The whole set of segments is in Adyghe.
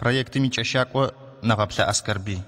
Проектым икӏэщакӏо Нэгъэплъэ Аскэрбый.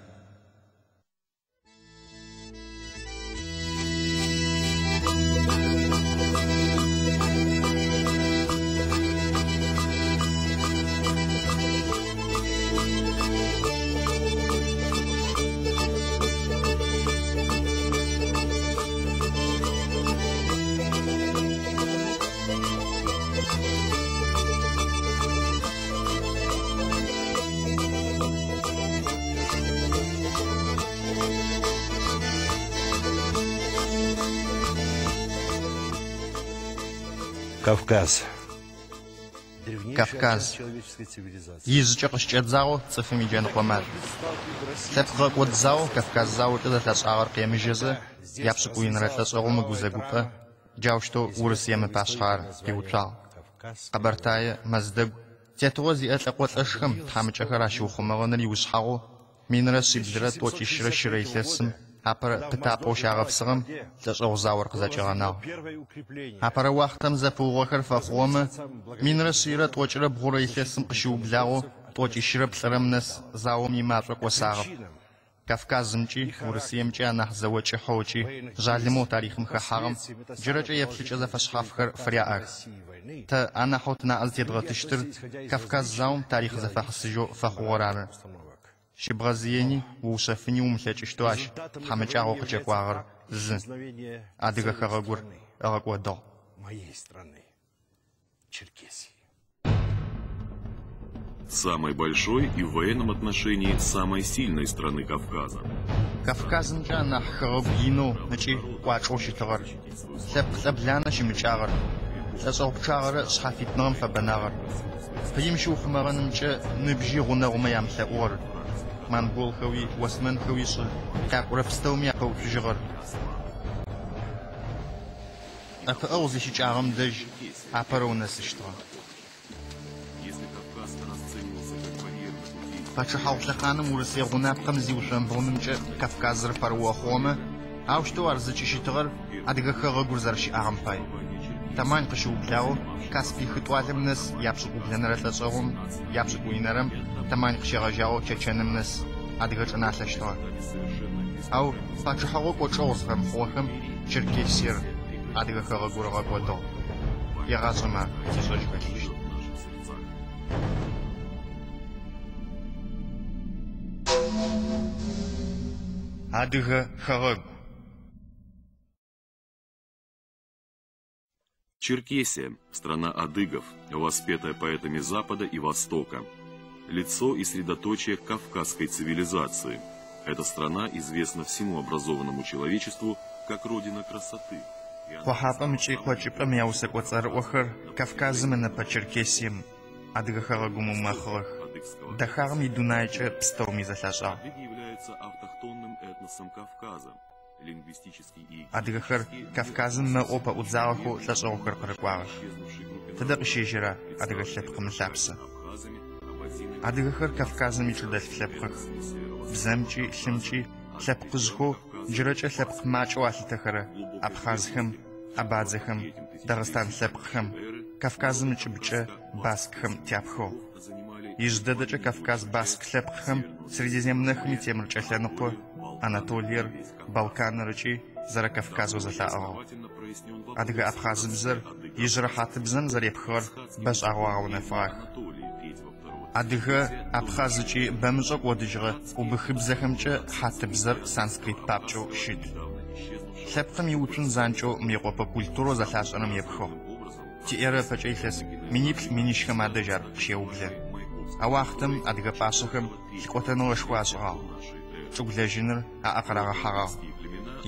Кавказ. Кавказ. Ижъыкӏэ къыщыкӏэдзагъэу цӏыфым иджэныкъо машӏу. Лъэпкъ гъэкӏод заоу Кавказ заокӏэ зэлъашӏагъэр къемыжьэзэ, япшӏыкӏуинрэ лӏэшӏэгъум ыгузэгупӏэ, джаущтэу Урысыем ыпашъхьэ ар къиуцуагъ. Къэбэртае, Мэздэгу, тетыгъо зиӏэ лӏэкъолӏэшхэм тхьамыкӏэхэр ащыухъумэгъэныр иушъхьагъоу 1144 илъэсым апэрэ пытапӏэу щагъэпсыгъэм лӏэшӏэгъу заор къызэкӏигъэнагъ. Апэрэ уахътэм зэпыугъохэр фэхъугъэмэ, 1193 илъэсым къыщыублагъэу 93-рэм нэс заом имашӏо кӏосагъэп. Кавказымкӏи Урысыемкӏи анахь зэо кӏыхьэу ыкӏи жъалымэу тарихъым хэхьагъэм джырэкӏэ еплъыкӏэ зэфэшъхьафхэр фыряӏэх. Тэ анахьэу тынаӏэ зытедгъэтыщтыр Кавказ заом тарихъ зэфэхьысыжьэу фэхъугъэр ары. Щыбгъэзыени уушъэфыни умылъэкӏыщтэу ащ тхьамыкӏагъоу къыкӏэкӏуагъэр зы, Адыгэ хэгъэгур ыгъэкӏодыгъ. Самой большой и в военном отношении самой сильной страны Кавказа. Кавказымкӏэ анахь хэгъэгу инэу ыкӏи кӏуачӏэу щытыгъэр, лъэпкъ лӏэбланэ щымыкӏагъэр, лӏэшӏэгъу пчъагъэрэ шъхьафитныгъэм фэбэнагъэр, пыим щыухъумэгъэнымкӏэ ныбжьи гъунэгъумэ ямылъэӏугъэр, монголхэуи осмэнхэуи шӏы къякӏурэ пстэуми апэуцужьыгъэр, ӏэпыӏэгъу зищыкӏагъэм дэжь апэрэу нэсыщтыгъэ. Пачъыхьагъу лъэхъаным Урысые гъунапкъэм зиушъомбгъунымкӏэ Кавказыр пэрыохъугъэмэ, аущтэу ар зыкӏыщытыгъэр Адыгэ хэгъэгур зэрэщыӏагъэм пай. Тамань къыщыублагъэу Каспий хытӏуалэм нэс япшӏыкӏублэнэрэ лӏэшӏэгъум, япшӏыкӏуинэрэм Тамань къыщегъэжьагъэу Чэчэным нэс адыгэ чӏыналъэщтыгъэ. Ау пачъыхьэгъо кӏочӏэгъу зыфэмыхъугъэхэм Черкесиер, Адыгэ хэгъэгур ыгъэкӏодыгъ. Егъашӏэм ар тишӏэжь хэлъыщт. Адыгэ хэгъэгу. Черкесия – страна адыгов, воспетая поэтами Запада и Востока. Лицо и средоточие кавказской цивилизации. Эта страна известна всему образованному человечеству как родина красоты. Къохьапӏэм ыкӏи Къокӏыпӏэм яусэкӏо цӏэрыӏохэр Кавказым ынэпэ Черкесием, Адыгэ хэгъэгум ыумэхъыгъэх. Дэхагъэм идунайкӏэ пстэуми зэлъашӏагъ. Адыги являются автохтонным этносом Кавказа. Адыгэхэр Кавказым мэӏоу пэӏудзагъэхэу лӏэшӏэгъухэр къырыкӏуагъэх. Тыдэ къыщежьэра адыгэ лъэпкъым ылъапсэ? Адыгэхэр Кавказым ичӏыдэлъф лъэпкъых. Бзэмкӏи, лъымкӏи лъэпкъыжъхэу джырэкӏэ лъэпкъ макӏэу алъытэхэрэ абхъазхэм, абадзэхэм, дагъыстан лъэпкъхэм, Кавказым ыкӏыбкӏэ баскхэм тяпхыгъ. Ижъ дэдэкӏэ кавказ баск лъэпкъхэм Средиземнэхым итемыр кӏэлъэныкъо, Анатолиер, Балканыр ыкӏи зэрэ Кавказэу зэлъаӏыгъыгъ. Адыгэ-абхъазыбзэр ижъырэ хьатыбзэм зэрепхыгъэр бэшӏагъэу агъэунэфыгъах. Адыгэ, абхъаз ыкӏи бэмышӏэу кӏодыжьыгъэ убыхыбзэхэмкӏэ хьатыбзэр санскрит папкӏэу щыт. Лъэпкъым иуцун занкӏэу Мыекъопэ культурэу зэлъашӏэрэм епхыгъ. Тиэрэ ыпэкӏэ илъэс миниплӏ-минищхэм адэжь ар къыщеублэ. А уахътэм адыгэ пӏашъэхэм лъыкӏотэныгъэшхо ашӏыгъагъ. Чӏыгу лэжьыныр аӏэ къырагъэхьэгъагъ.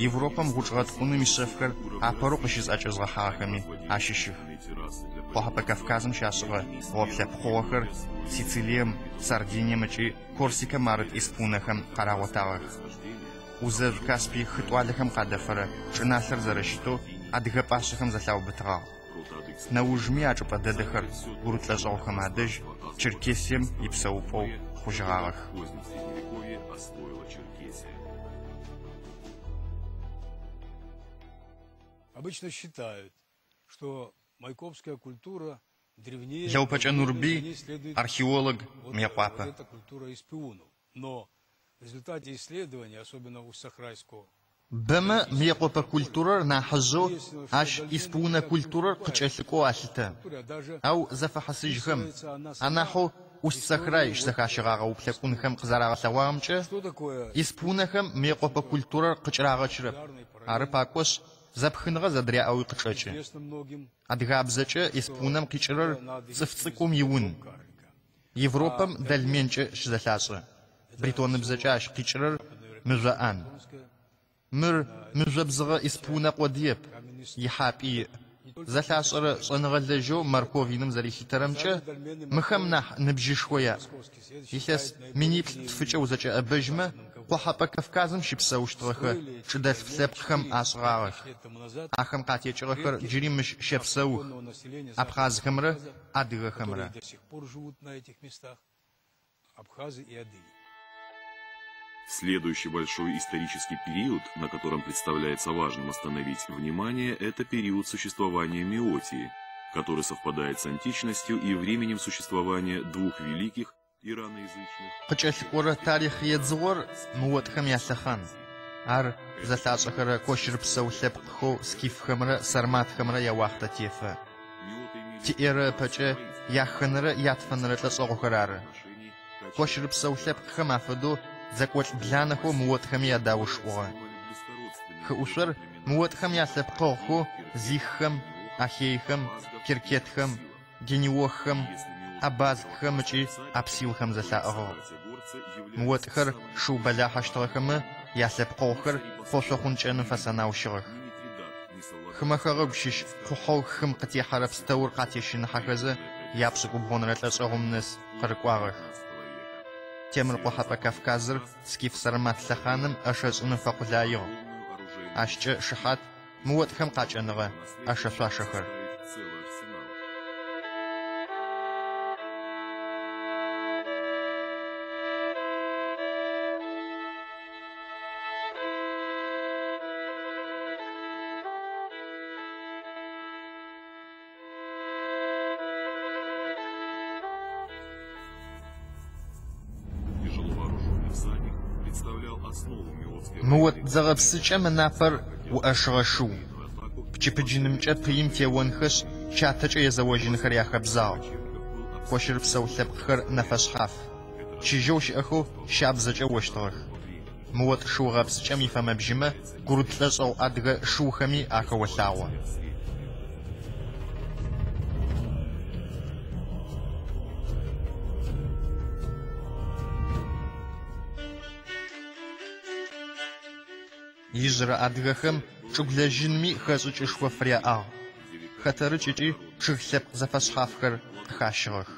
Европэм гъучӏ гъэткӏуным ишъэфхэр апэрэу къыщызӏэкӏэзгъэхьагъэхэми ащыщых. Къохьэпӏэ Кавказым щашӏыгъэ гъоплъэ пкъыгъохэр Сицилием, Сардинием ыкӏи Корсикэм арыт испунэхэм къарагъотагъэх. ӏузэжъу Каспий хытӏуалэхэм къадэфэрэ чӏыналъэр зэрэщытэу адыгэ пӏашъэхэм зэлъаубытыгъагъ. Нэужми а чӏыпӏэ дэдэхэр гурыт лӏэшӏэгъухэм адэжь Черкесием ипсэупӏэу хъужьыгъагъэх. Обычно считают, что майкопская культура Лэупэкӏэ Нурбый, археолог, Мыекъуапэ. Бэмэ Мыекъопэ культурэр нахьыжъэу, ащ испыунэ культурэр къыкӏэлъыкӏоу алъытэ. Ау зэфэхьысыжьхэм, анахьэу Усть-Сахрай щызэхащэгъагъэ уплъэкӏунхэм къызэрагъэлъэгъуагъэмкӏэ, испыунэхэм Мыекъопэ культурэр къыкӏырагъэчырэп, ары пакӏошъ, зэпхыныгъэ зэдыряӏэуи къычӏэкӏы. Адыгабзэкӏэ испыунэм къикӏырэр цӏыф цӏыкӏум иун. Европэм дольменкӏэ щызэлъашӏэ. Бретоныбзэкӏэ ащ къикӏырэр мыжъо ӏан. Мыр мыжъо бзыгъэ испыунэ къодыеп, ихьапӏи иӏ. Зэлъашӏэрэ шӏэныгъэлэжьэу Морковиным зэрилъытэрэмкӏэ, мыхэм нахь ныбжьышхо яӏ. Илъэс миниплӏ-тфыкӏэ узэкӏэӏэбэжьмэ, Къохьэпӏэ Кавказым щыпсэущтыгъэхэ чӏыдэлъф лъэпкъхэм ашӏыгъагъэх. Ахэм къатекӏыгъэхэр джыри мыщ щэпсэух, абхъазхэмрэ адыгэхэмрэ. Следующий большой исторический период, на котором представляется важным остановить внимание, это период существования Меотии, который совпадает с античностью и временем существования двух великих ираноязычных... Къыкӏэлъыкӏорэ тарихъ едзыгъор мыотӏхэм ялъэхъан. Ар зэлъашӏэхэрэ кощырыпсэу лъэпкъхэу скифхэмрэ сарматхэмрэ яуахътэ тефэ. Тиэрэ ыпэкӏэ яхэнэрэ ятфэнэрэ лӏэшӏэгъухэр ары. Кощырыпсэу лъэпкъхэм афэдэу дзэкӏолӏ бланэхэу мыотӏхэми ядауш ӏугъэ. Хыӏушъор мыотӏхэм ялъэпкъэгъухэу зиххэм, ахейхэм, керкетхэм, гениоххэм, абазгхэм ыкӏи апсилхэм зэлъаӏыгъыгъ. Мыотӏхэр шыу бэлахьэщтыгъэхэмэ, ялъэпкъэгъухэр къошъо хъункӏэным фэсэнаущыгъэх. Хымэ хэгъэгу щыщ къухьэу хым къытехьэрэ пстэур къатещыныхьэхэзэ, япшӏыкӏубгъонэрэ лӏэшӏэгъум нэс къырыкӏуагъэх. Темыр-Къохьэпӏэ Кавказыр скиф-сармат лъэхъаным ӏэшэ шӏыным фэкъулаигъ. Ащкӏэ шыхьат мыотӏхэм къакӏэныгъэ ӏэшэ-шъуашэхэр. Мыотӏ дзэ гъэпсыкӏэм ынапэр уӏэшыгъэ шыу. Пчыпыджынымкӏэ пыим теонхэшъ, чатэкӏэ езэожьынхэр яхэбзагъ. Кощырыпсэу лъэпкъхэр нэфэшъхьаф. Чыжьэу щыӏэхэу щабзэкӏэ ощтыгъэх. Мыотӏ шыу гъэпсыкӏэм ифэмэ-бжьымэ гурыт лӏэшӏэгъу адыгэ шыухэми ахэолъагъо. Ижъырэ адыгэхэм чӏыгулэжьынми хэшӏыкӏышхо фыряӏагъ. Хэтэрыкӏ ыкӏи чъыг лъэпкъ зэфэшъхьафхэр къыхащыгъэх.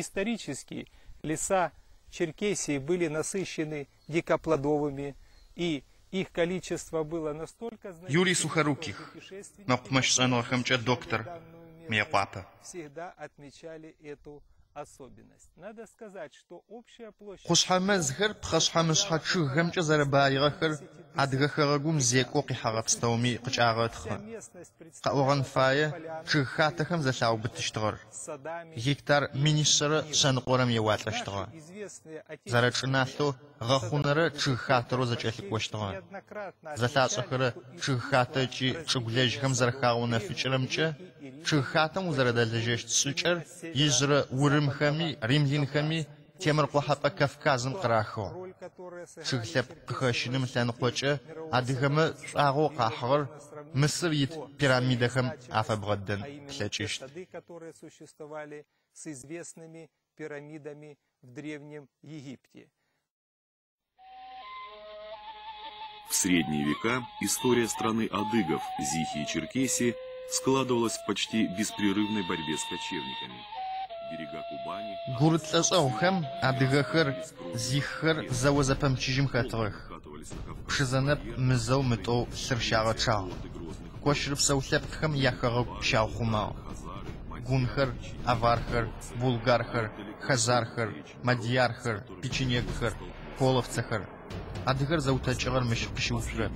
Исторически леса Черкесии были насыщены дикоплодовыми, и их количество было настолько Юрий значительным, что Сухоруких, путешественники, мэкъумэщ шӏэныгъэхэмкӏэ посещавшие доктор, данную местность, Мыекъуапэ. всегда отмечали эту особенность. Надо сказать, что общая площадь Къушъхьэ мэзхэр пхъэшъхьэ-мышъхьэ чъыгхэмкӏэ зэрэбаигъэхэр Адыгэ хэгъэгум зекӏоу къихьэгъэ пстэуми къыкӏагъэтхъы. Къэӏогъэн фае чъыг хатэхэм зэлъаубытыщтыгъэр. Гектар минишъэрэ шъэныкъорэм еуалӏэщтыгъэ. Зэрэчӏыналъэу гъэхъунэрэ чъыг хатэрэу зэкӏэлъыкӏощтыгъэ. Зэлъашӏэхэрэ чъыг хатэ ыкӏи чӏыгулэжьхэм зэрэхагъэунэфыкӏырэмкӏэ, чъыг хатэм узэрэдэлэжьэщт шӏыкӏэр ижъырэ урымхэми римлянхэми Темыр-Къохьэпӏэ Кавказым къырахыгъ. Чъыг лъэпкъ къыхэщыным ылъэныкъокӏэ адыгэмэ шӏуагъэу къахьыгъэр Мысыр ит пирамидэхэм афэбгъэдэн плъэкӏыщт. Сады, которые существовали с известными пирамидами в Древнем Египте. В средние века история страны адыгов, Зихи и Черкесии складывалась в почти беспрерывной борьбе с кочевниками. Берега Кубани... Гурыт лӏэшӏэгъухэм адыгэхэр, зиххэр зэо зэпэмычыжьым хэтыгъэх. Пшызэ нэпкъ мызэу мытӏоу лъыр щагъэчъагъ. Кощырыпсэу лъэпкъхэм яхэгъэгу щаухъумагъ. Гунхэр, авархэр, булгархэр, хазархэр, мадьярхэр, печенегхэр, половцэхэр. Адыгэр зэутэкӏыгъэр мыщ къыщыуцурэп.